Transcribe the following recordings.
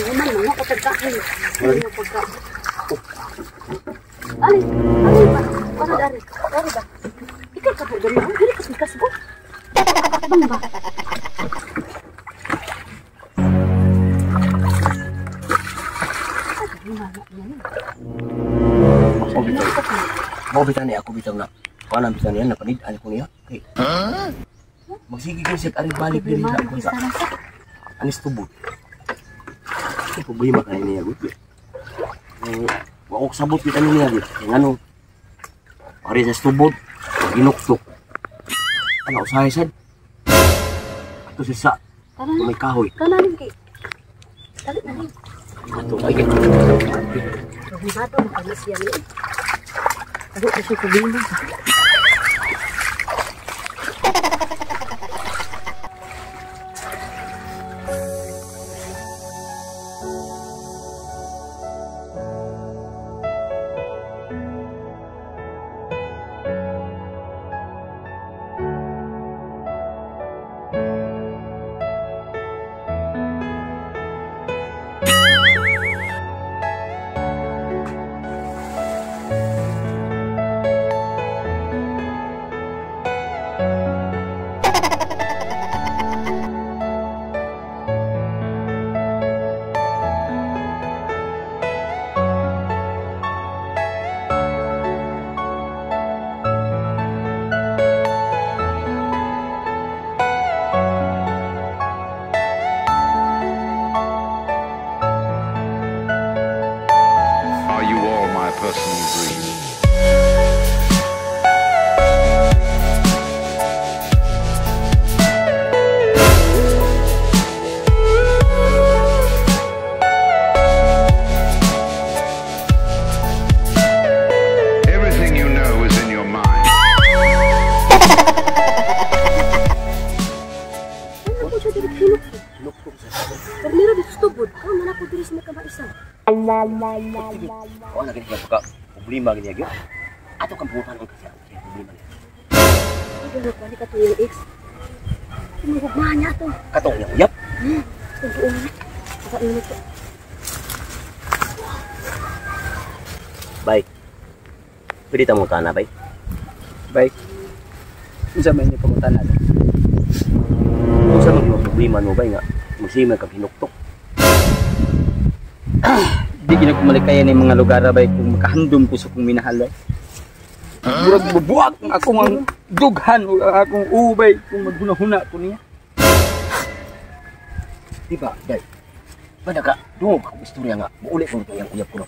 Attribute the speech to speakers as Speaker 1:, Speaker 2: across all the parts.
Speaker 1: Human mga katagkain. Ano pagka? Ali, ali ba? Para dari. Dari ba? Ikaw ka po dali. Dili ka pikas po. Bang ba?
Speaker 2: Mau bitaw niya, ako bitaw na. Kuan ang bitaw niya, napanid-an ko niya. Okay. Magsige kayo siya, aring balik diri na ako sa anis tubod. Ay, problema ka niya, good. Wa ko sabot kita niya, good. Kaya ngano, pare sa tubod, ginuktok. Ano, usahay sad? Ato siya sa, may kahoy.
Speaker 1: Kananin kay. Dali na rin.
Speaker 2: Ato, ay kay.
Speaker 1: Problemado mo kami siya niya. Ako kasi problema.
Speaker 3: Personal dream. Everything you know is in your mind.
Speaker 1: Pero dito tubod, kau mana ko diri sa magkamaisa.
Speaker 2: Oh, lagi niya pagka problema gini gyud. Ato kang pangutan ang kasi ang problema niya.
Speaker 1: Ay, ko ni katong yung ex. Tinugugmahan niya ato.
Speaker 2: Katong iyang uyap.
Speaker 1: Tubuon na. Saka ino to.
Speaker 2: Bay. Pwede ta mo tana, bay.
Speaker 4: Bay. Unsa man inyo pangutana?
Speaker 2: Unsa man yung problema mo, bay nga magsima kag hinuktok?
Speaker 4: Di gina ko malikaya ni mga lugar bay kung makahandom ko sa kong minahal bay. Murag bubuak ang akong ang dughan o ang akong ubay kung maghuna-huna ko niya.
Speaker 2: Di ba, day? Ba naka dungog akong istorya nga muuli ko to iyang uyab ko no.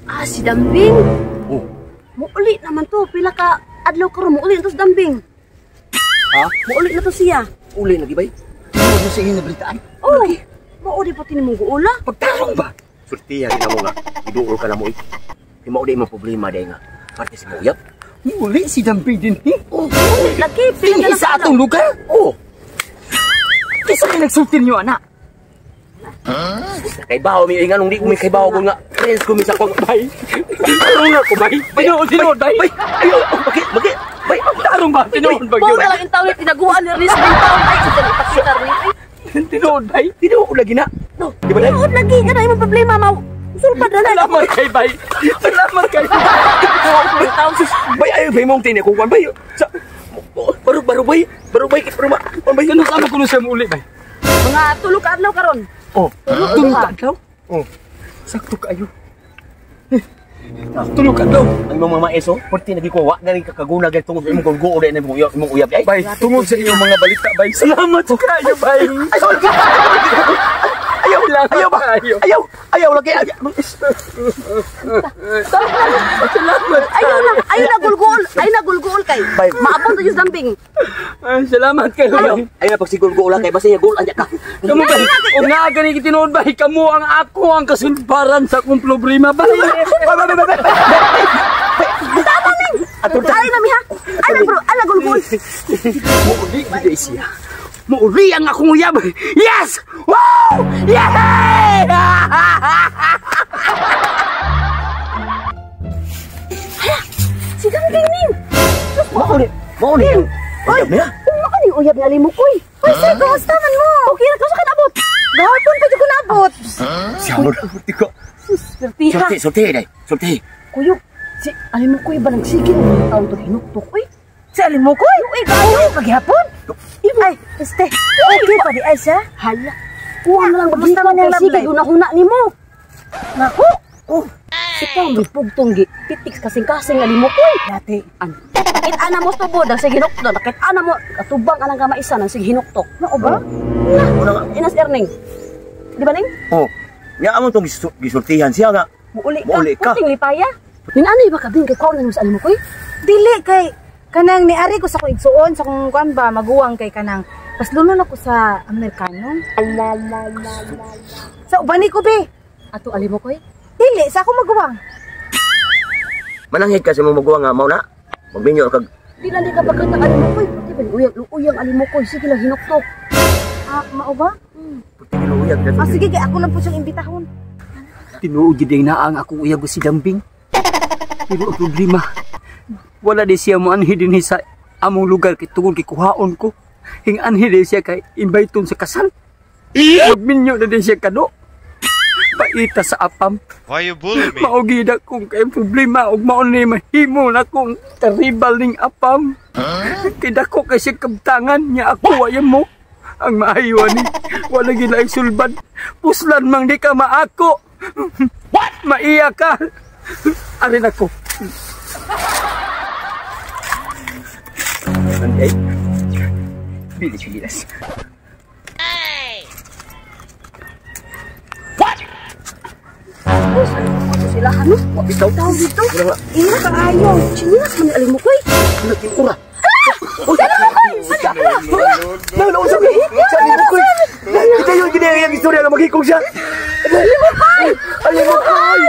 Speaker 1: Ah, si Dambing.
Speaker 2: Oh,
Speaker 1: muuli naman to pila ka adlaw karon muuli na to si Dambing.
Speaker 4: Ha?
Speaker 1: Muuli na to siya.
Speaker 2: Uli lagi bay.
Speaker 4: Tinuod mo sa iyong nabalitaan?
Speaker 1: Oh, mauli pa tinimong guula.
Speaker 4: Pagtarong ba?
Speaker 2: Surtiya gina mo nga, iduol ka na mo eh. Di mauli imong problema day nga. Parte sa uyab.
Speaker 4: Muuli si Dambing din eh.
Speaker 1: Oh, muuli lagi.
Speaker 4: Dinhi sa atong lugar?
Speaker 2: Oh.
Speaker 4: Kisa may nagsulti niyo, anak?
Speaker 2: Kay bawo mi ingan di ko mi kay bawo ko nga. Friends ko mi sa kong
Speaker 4: bay. Tarong na ko bay. Tinuod, tinuod bay.
Speaker 2: Bay, ayo, bakit, bakit? Bay,
Speaker 4: tarong ba? Tinuod ba?
Speaker 1: Bawo na lang yung tawid, tinaguan ni Riz ng taon. Ay, sa ipakita rin.
Speaker 4: Tinuod bay.
Speaker 2: Tinuod lagi na.
Speaker 1: No, di ba? Tinuod lagi ka na imong problema mau. Sulpad na lang.
Speaker 4: Salamat kay bay. Salamat kay.
Speaker 2: Bay, ayo bay mong tini kung kwan bay. Sa baru baru bay, baru bay baru ma. Kwan bay
Speaker 4: ano sama kuno siya muli bay.
Speaker 1: Mga tulo ka adlaw karon.
Speaker 4: Oh, tulo ka adlaw?
Speaker 2: Oh.
Speaker 4: Sakto kaayo. Tulo ka adlaw.
Speaker 2: Ang imong mga maeso, perti nagi ko wa gani kakaguna gani tungod imong gulgo na imong uyab, imong uyab ay.
Speaker 4: Bay, tungod sa iyong mga balita bay. Salamat kaayo bay.
Speaker 2: Ayaw, ayaw ba? Ayaw, ayaw lagi.
Speaker 4: Salamat.
Speaker 1: Ayaw na, ayaw na gulgul, ayaw na gulgul kay. Maabot na yung Dambing.
Speaker 4: Salamat kayo.
Speaker 2: Ayaw na pagsigulgul kay basta gul anya ka.
Speaker 4: Kamu bay, o nga gani tinuod bay, kamo ang ako ang kasulbaran sa akong problema bay.
Speaker 1: Tama ning. Ay na miha. Ay na bro, ay na gulgul.
Speaker 4: Muuli gid siya. Muuli ang akong uyab. Yes! Wow! Yeah!
Speaker 1: Hala, si Dambing ning.
Speaker 2: Mauli, mauli.
Speaker 1: Oy,
Speaker 2: Uyab niya.
Speaker 1: Uma ka ning uyab nga limukoy. Oy, sir, kumusta man mo? Okay ra, kamusta ka naabot? Gahapon pa jud ko naabot.
Speaker 2: Siya mo na ko.
Speaker 1: Sultiha.
Speaker 2: Sulti, sulti day. Sulti.
Speaker 1: Kuyog. Si Alimukoy ba nang sige ng taon to hinuktok oy? Si Alimukoy? Uy, kaayo paghapon. Ay, este. Okay pa di ay siya. Hala. Kuha na lang
Speaker 5: Kumusta man ang love
Speaker 1: sige
Speaker 5: life?
Speaker 1: hunahuna nimo. Nako.
Speaker 2: Oh.
Speaker 1: Ikaw may pugtong gi pitiks kasing-kasing Alimukoy.
Speaker 5: Dati.
Speaker 1: An. Nakit ana mo tubod ang sige hinuktok. Nakit ana mo katubang anang kamaisa nang sige hinuktok.
Speaker 5: Mao ba?
Speaker 2: Una nga.
Speaker 1: Inas Erning. Di ba ning?
Speaker 2: Oh. Nya amo tong gisultihan siya nga.
Speaker 1: Muuli ka.
Speaker 2: Muuli ka.
Speaker 1: Puting lipaya. Minanay ba ka bin kay kuha na nimo sa Alimukoy?
Speaker 5: Dili kay kanang niari ko sa akong igsuon sa akong kuan ba maguwang kay kanang paslunon ako sa Amerikano. Sa uban ni ko be.
Speaker 1: Ato Alimukoy?
Speaker 5: Dili sa akong maguwang.
Speaker 2: Mananghid ka sa imong maguwang nga mao na. Magminyo kag
Speaker 1: Di lang di ka pagkanta Alimukoy. Di ba uyang uyang Alimukoy sige lang hinuktok.
Speaker 5: Ah, mao ba?
Speaker 2: puti luyag na.
Speaker 5: Ah, sige kay ako lang po siyang imbitahon.
Speaker 4: Tinuod gyud na ang akong uyab si Dambing. Pero ang problema, wala di siya moanhi dinhi sa among lugar kay tungod kay kuhaon ko. Hing anhi di siya kay inviteon sa kasal. Magminyo na din siya kado. Paita sa apam.
Speaker 3: Why you bully me?
Speaker 4: Mao gid akong kay problema ug mao ni mahimo na akong karibal ning apam. Kay dako kay siya kabtangan niya ako ayaw mo. Ang maayo ani, wala gid laing sulbad. Puslan mang di ka maako. What? Maiya ka. Arin ako. Okay. Bilis, bilis.
Speaker 1: Uy, sa sila ano?
Speaker 2: Bitaw.
Speaker 1: Tao dito.
Speaker 2: Una nga.
Speaker 1: Ingat kaayo. Chinilas man ni Alimukoy.
Speaker 2: Una ura. Uy, Nang naunsa mi? Sa Alimukoy. Ito yung ginayang istorya na maghikog siya. Alimukoy! Alimukoy!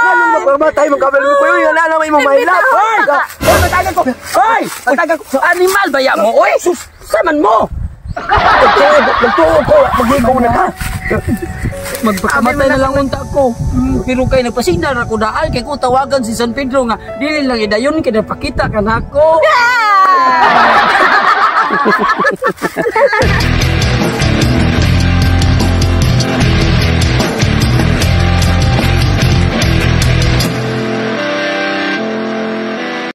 Speaker 2: Ngalong mapamatay mong kabel mo kuyo, wala na may imong mahilap.
Speaker 4: Hoy! Patagan ko! Hoy! Patagan ko! Animal ba ya mo? Oy! Sus! Saman mo!
Speaker 2: Nagtuo ko, maghikog na ka.
Speaker 4: Magpakamatay na lang unta ko. Pero kay nagpasignar ako daan kay ko tawagan si San Pedro nga dili lang idayon kay napakita ka nako.